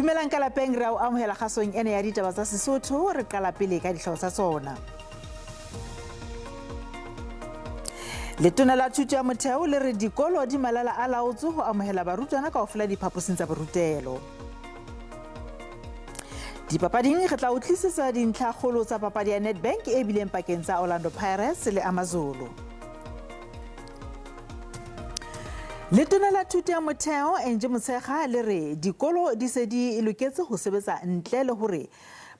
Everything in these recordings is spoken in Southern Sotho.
Dumelang ka lapeng, re a o amohela kgasong ena ya ditaba tsa Sesotho. Re qala pele ka dihlooho tsa tsona. Letona la Thuto ya Motheo le re dikolo di malala a laotswe ho amohela barutwana kaofela diphaposing tsa borutelo. Dipapading re tla o tlisetsa dintlhakgolo tsa papadi ya Nedbank e bileng pakeng tsa Orlando Pirates le AmaZulu. Letona la Thuto ya Motheo Angie Motshekga le re dikolo di se di loketse ho sebetsa ntle le hore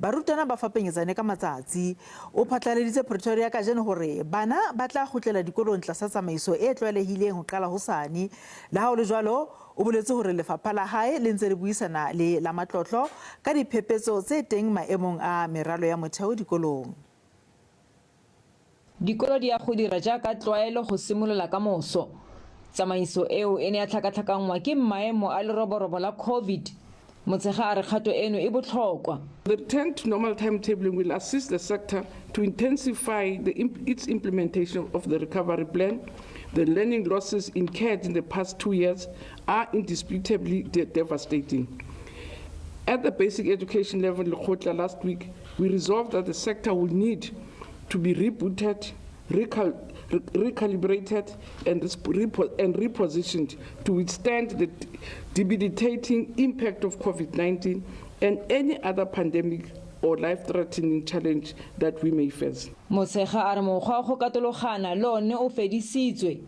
barutwana ba fapenyetsane ka matsatsi. O phatlaladitse Pretoria kajeno hore bana ba tla kgutlela dikolong tlasa tsamaiso e tlwaelehileng ho qala hosane. Le ha ho le jwalo, o boletse hore lefapha la hae le ntse le buisana le la matlotlo ka diphephetso tse teng maemong a meralo ya motheo dikolong. Dikolo di ya go dira jaaka tlwaelo go simolola ka moso. Tsamaiso eo e ne ya tlhakatlhakanngwa ke maemo a leroborobo la Covid. Motshekga a re kgato eno e botlhokwa. The return to normal timetabling will assist the sector to intensify the, its implementation of the recovery plan. The learning losses incurred in the past 2 years are indisputably devastating. At the basic education level in Lekgotla last week, we resolved that the sector will need to be rebooted, recalibrated, and repositioned to withstand the debilitating impact of COVID-19 and any other pandemic or life-threatening challenge that we may face. Motshekga a re mokgwa wa go katologana le one o fedisitswe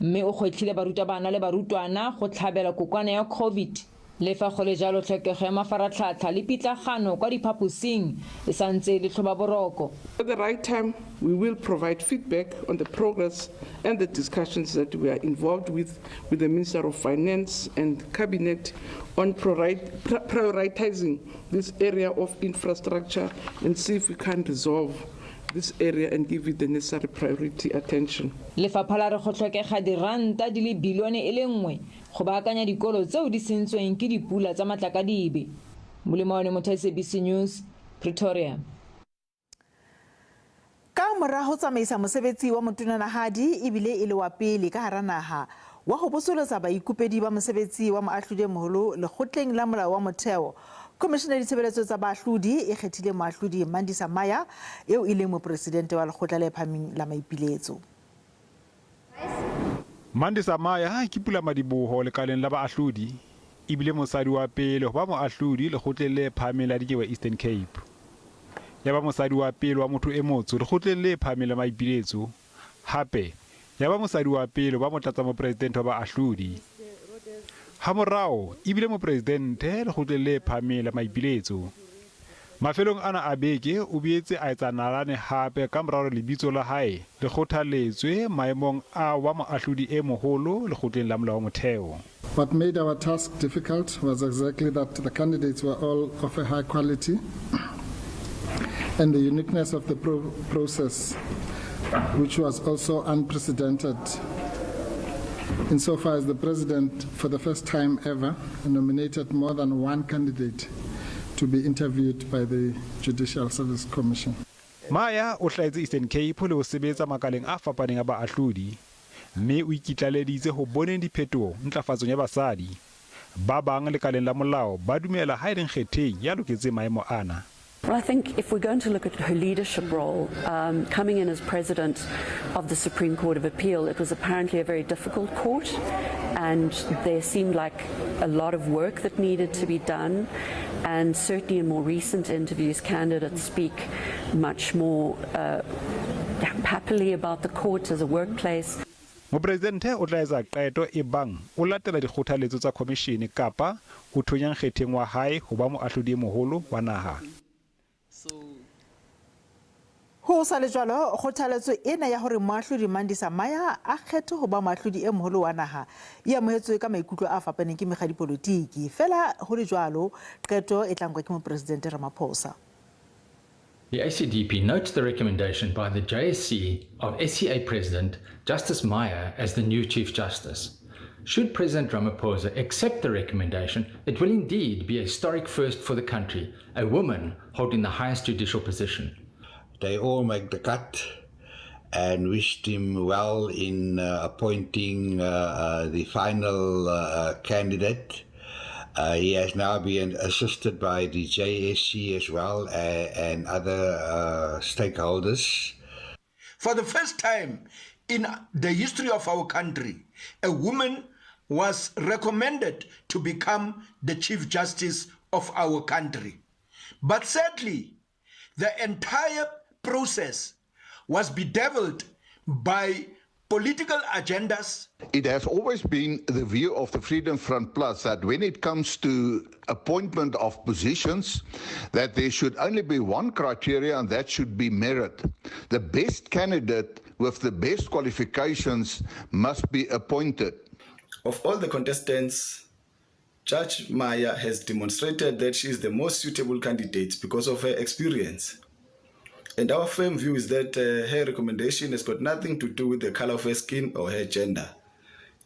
mme o gwetlhile barutabana le barutwana go tlhabela kokwana ya Covid. Le fa go le jalo, tlhokego ya mafaratlhatlha le pitlagano kwa diphaposing e santse e le tlhobaboroko. At the right time, we will provide feedback on the progress and the discussions that we are involved with the Minister of Finance and Cabinet on prioritizing this area of infrastructure and see if we can resolve this area and give it the necessary priority attention. Lefapha la re go tlhokega diranta di le bilione e le nngwe go baakanya dikolo tseo di sentsweng ke dipula tsa matlakadibe. Molemaone Motho, SABC News, Pretoria. Ka mora ho tsamaisa mosebetsi wa motonanahadi ebile e le wa pele ka hara naha wa ho botsolotsa baikopedi ba mosebetsi wa moahlodi e moholo lekgotleng la molao wa motheo, Khomishene ya Ditshebeletso tsa Baahlodi e kgethile moahlodi Mandisa Maya eo e leng mopresidente wa lekgotla le phahameng la maipiletso. Mandisa Maya ke pulamadiboho lekaleng la baahlodi ebile mosadi wa pele ho ba moahlodi lekgotleng le phahameng la dinyewe Eastern Cape. Ya ba mosadi wa pele wa motho e motsho lekgotleng le phahameng la maipiletso, hape ya ba mosadi wa pele ho ba motlatsamopresidente wa baahlodi. Hamorao ebile mopresidente lekgotleng le phahameng la maipiletso. Mafelong ana a beke o boetse a etsa nalane hape ka mora hore lebitso la hae le kgothaletswe maemong a ho ba moahlodi e moholo lekgotleng la molao wa motheo. What made our task difficult was exactly that the candidates were all of a high quality and the uniqueness of the process, which was also unprecedented insofar as the president, for the first time ever, nominated more than one candidate to be interviewed by the Judicial Service Commission. Maya o hlahetse Eastern Cape le ho sebetsa makaleng a fapaneng a baahlodi mme o ikitlaleditse ho boneng diphetoho ntlafatsong ya basadi. Ba bang lekaleng la molao ba dumela ha e le nkgetheng ya loketseng maemo ana. Well, I think if we're going to look at her leadership role, coming in as president of the Supreme Court of Appeal, it was apparently a very difficult court, and there seemed like a lot of work that needed to be done. And certainly in more recent interviews, candidates speak much more happily about the court as a workplace. Mopresidente o tla etsa qeto ebang o latela dikgothaletso tsa khomishene kapa o thonya nkgetheng wa hae ho ba moahlodi e moholo wa naha. Ho sa le jwalo, kgothaletso ena ya hore moahlodi Mandisa Maya a kgethwe ho ba moahlodi e moholo wa naha e amohetswe ka maikutlo a fapaneng ke mekga dipolotiki. Feela ho le jwalo, qeto e tla nkwa ke Mopresidente Ramaphosa. The ACDP notes the recommendation by the JSC of SCA President Justice Maya as the new Chief Justice. Should President Ramaphosa accept the recommendation, it will indeed be a historic first for the country, a woman holding the highest judicial position. They all make the cut and wished him well in appointing the final candidate. He has now been assisted by the JSC as well and other stakeholders. For the first time in the history of our country, a woman was recommended to become the Chief Justice of our country. But sadly, the entire process was bedeviled by political agendas. It has always been the view of the Freedom Front Plus that when it comes to appointment of positions, that there should only be one criteria, and that should be merit. The best candidate with the best qualifications must be appointed. Of all the contestants, Judge Maya has demonstrated that she is the most suitable candidate because of her experience. And our firm view is that her recommendation has got nothing to do with the color of her skin or her gender.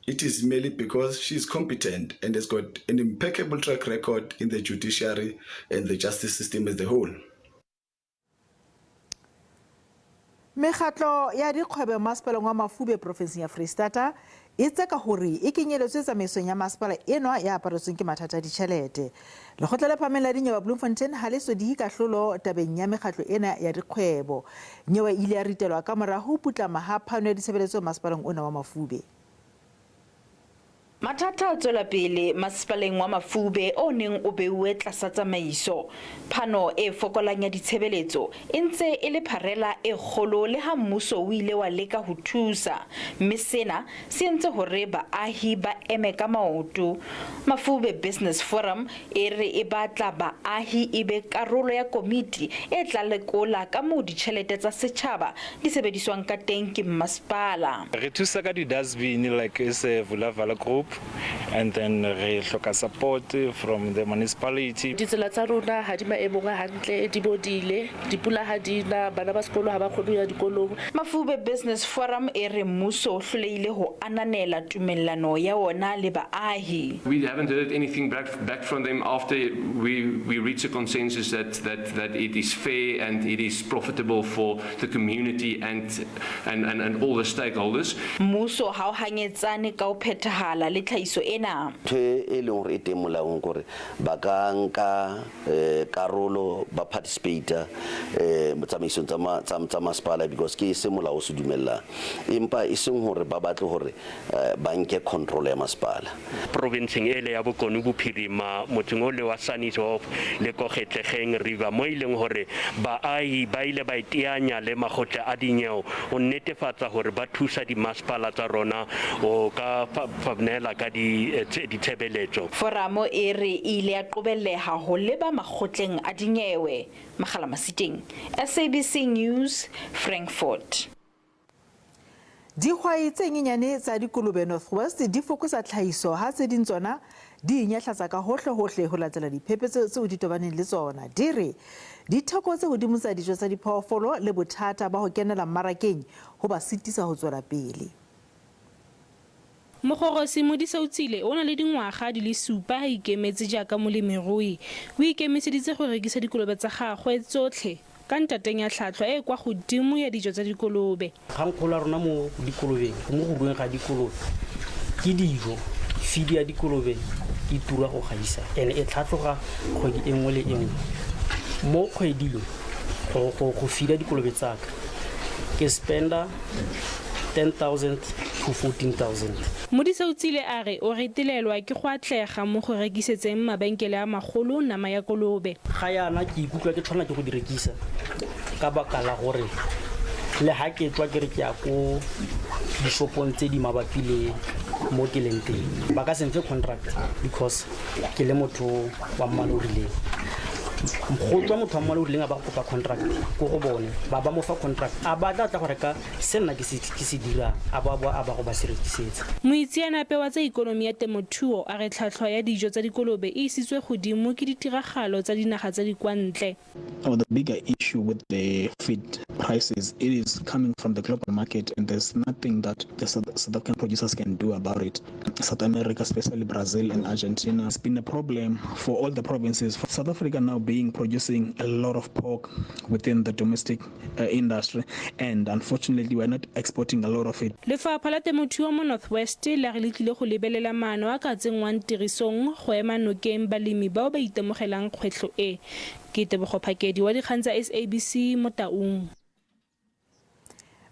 It is merely because she is competent and has got an impeccable track record in the judiciary and the justice system as a whole. Mekgatlo ya dikgwebo masepaleng wa Mafube profenseng ya Freistata e tseka hore e kenyeletswe tsamaisong ya masepala enwa ya aparetsweng ke mathata a ditjhelete. Lekgotla le phahameng la dinyewe Bloemfontein ha le so dihe kahlolo tabeng ya mekgatlo ena ya dikgwebo. Nyewe e ile ya ritelwa ka mora ho putlama ha phano ya ditshebeletso masepaleng ona wa Mafube. Mathata a tswela pele masepaleng wa Mafube o neng o beuwe tlasa tsamaiso. Phano e fokolang ya ditshebeletso e ntse e le pharela e kgolo le ha mmuso o ile wa leka ho thusa, mme sena se entse hore baahi ba eme ka maoto. Mafube Business Forum e re e batla baahi e be karolo ya komiti e tla lekola ka moo ditjhelete tsa setjhaba di sebediswang ka teng ke mmasepala. Re thusa ka di-dustbin like as a Vulavala group, and then re hloka support from the municipality. Ditsela tsa rona ha di maemong a hantle, di bodile, dipula ha di na, bana ba sekolo ha ba kgone ho ya dikolong. Mafube Business Forum e re mmuso o hlolehile ho ananela tumellano ya ona le baahi. We haven't heard anything back from them after we reached a consensus that it is fair and it is profitable for the community and all the stakeholders. Mmuso ha o hanyetsane ka ho phethahala le tlhahiso ena. Ntho e leng hore e teng molaong kore ba ka nka karolo ba participate tsamaisong tsa masepala because ke se molao o se dumellang, empa e seng hore ba batle hore ba nke control ya masepala. Provinceng ele ya Bokone Bophirima, motseng o le wa Sannieshof le ko Kgetlegeng River, mo e leng hore baahi ba ile ba iteanya le makgotla a dinyewe ho netefatsa hore ba thusa dimasepala tsa rona o ka neela ka ditshebeletso. Foramo e re e ile ya qobelleha ho leba makgotleng a dinyewe. Makgala Masiteng, SABC News, Frankfurt. Dihwai tse nyenyane tsa dikolobe North West di fokotsa tlhahiso ha tse ding tsona di inyahlatsa ka hohle hohle ho latela diphephetso tseo di tobaneng le tsona. Di re ditheko tse hodimo tsa dijo tsa diphoofolo le bothata ba ho kenela mmarakeng ho ba sitisa ho tswela pele. Mogorosi Modisa Otsile o na le dingwaga di le 7 a ikemetse jaaka molemirui. O ikemiseditse go rekisa dikolobe tsa gagwe tsotlhe ka ntateng ya tlhwatlhwa e kwa godimo ya dijo tsa dikolobe. Kgangkgolo ya rona mo dikolobeng, mo go rueng ga dikolobe, ke dijo. Feed ya dikolobe e tura go gaisa, and e tlhatlhoga kgwedi e nngwe le e nngwe. Mo kgweding go feeda dikolobe tsaka ke spenda 10,000 to 14,000. Modisa Otsile a re o retelelwa ke go atlega mo go rekisetseng mabenkele a magolo nama ya kolobe. Ga yana ke ikutlwa ke tshwanela ke go di rekisa ka baka la gore le ha ke tswa ke re ke ya ko dishopong tse di mabapi le mo ke leng teng, ba ka se mfe contract because ke le motho wa mmala o rileng. Go tswa motho wa mmala o rileng a ba kopa contract ko go bone, ba ba mo fa contract, a ba tla tla go reka se nna ke se dirang, a ba boa a ba go ba se rekisetsa. Moitseanape wa tsa ikonomi ya temothuo a re tlhwatlhwa ya dijo tsa dikolobe e isitswe godimo ke ditiragalo tsa dinaga tsa dikwantle. The bigger issue with the feed prices, it is coming from the global market, and there's nothing that the South African producers can do about it. South America, especially Brazil and Argentina, it's been a problem for all the provinces. For South Africa now being producing a lot of pork within the domestic uh, industry, and unfortunately, we're not exporting a lot of it. Lefapha la Temothuo mo North West la re le tlile go lebelela maano a ka tsenngwang tirisong go ema nokeng balemi bao ba itemogelang kgwetlho e. Ke Tebogo Phakedi wa dikgang tsa SABC mo Taung.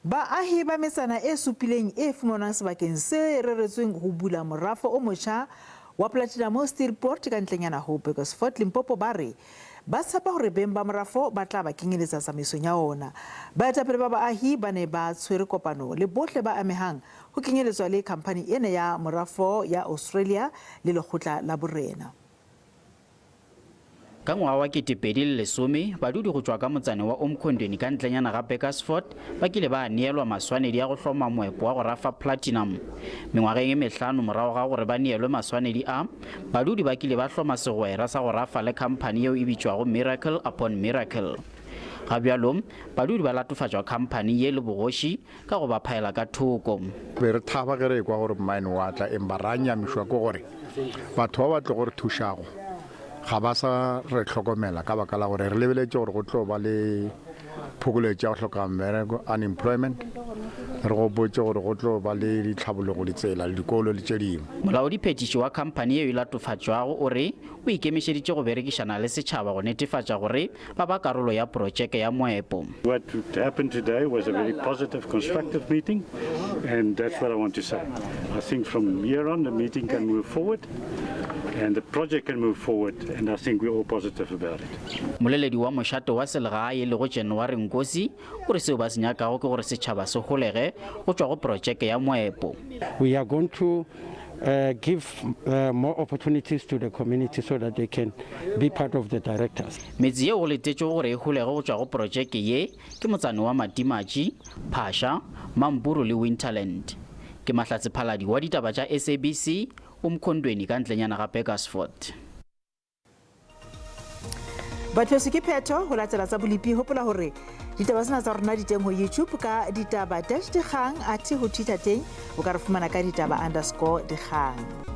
Baahi ba metsana e supileng e fumanwang sebakeng se reretsweng ho bula morafo o motjha wa platinamo Steelpoort ka ntlenyana ho Burgersfort, Limpopo ba re ba tshepa hore beng ba morafo ba tla ba kenyeletsa tsamaisong ya ona. Baetapele ba baahi ba ne ba tshwere kopano le bohle ba amehang ho kenyeletswa le khamphani ena ya morafo ya Australia le lekgotla la borena. Ka ngwaga wa 2010, badudi go tšwa ka motsane wa Umkhondweni ka ntlenyana ga Burgersfort ba kile ba neelwa maswanedi a go hloma moepo wa go rafa platinum. Mengwageng e mehlano morago ga gore ba neelwe maswanedi a, badudi ba kile ba hloma segwera sa go rafa le khamphani yeo e bitšwago Miracle Upon Miracle. Ga bjalo, badudi ba latofatšwa khamphani ye le bogoši ka go ba phaela ka thoko. Be re thaba ge re ekwa gore mine wa tla, empa ra nyamišwa ke gore batho ba ba tlogo re thušago ga ba sa re hlokomela ka baka la gore re lebeletše gore go tlo ba le phokoletšo ya go hloka mmereko, unemployment, re gopotše gore go tlo ba le ditlhabologo, ditsela le dikolo le tše dingwe. Molaodiphethiši wa khamphani yeo e latofatšwago o re o ikemišeditše go berekišana le setšhaba go netefatša gore ba ba karolo ya protšeke ya moepo. What happened today was a very positive, constructive meeting, and that's what I want to say. I think from here on the meeting can move forward and the project can move forward, and I think we're all positive about it. Moleledi wa mošate wa selegae e lego January Nkosi o re seo ba se nyakago ke gore setšhaba se holege go tšwa go protšeke ya moepo. We are going to uh, give uh, more opportunities to the community so that they can be part of the directors. Metse yeo go letetšwego gore e holege go tšwa go protšeke ye ke motsane wa Matimatši, Phasha, Mampuru le Winterland. Ke Mahlatse Phaladi wa ditaba tša SABC, Umkhondweni ka ntlenyana ga Burgersfort. Batho ke phetho ho latela tsa bolipi hopola hore ditaba tsena tsa rona di teng ho YouTube ka ditaba dash dikgang athe ho Twitter teng o ka re fumana ka ditaba underscore dikgang.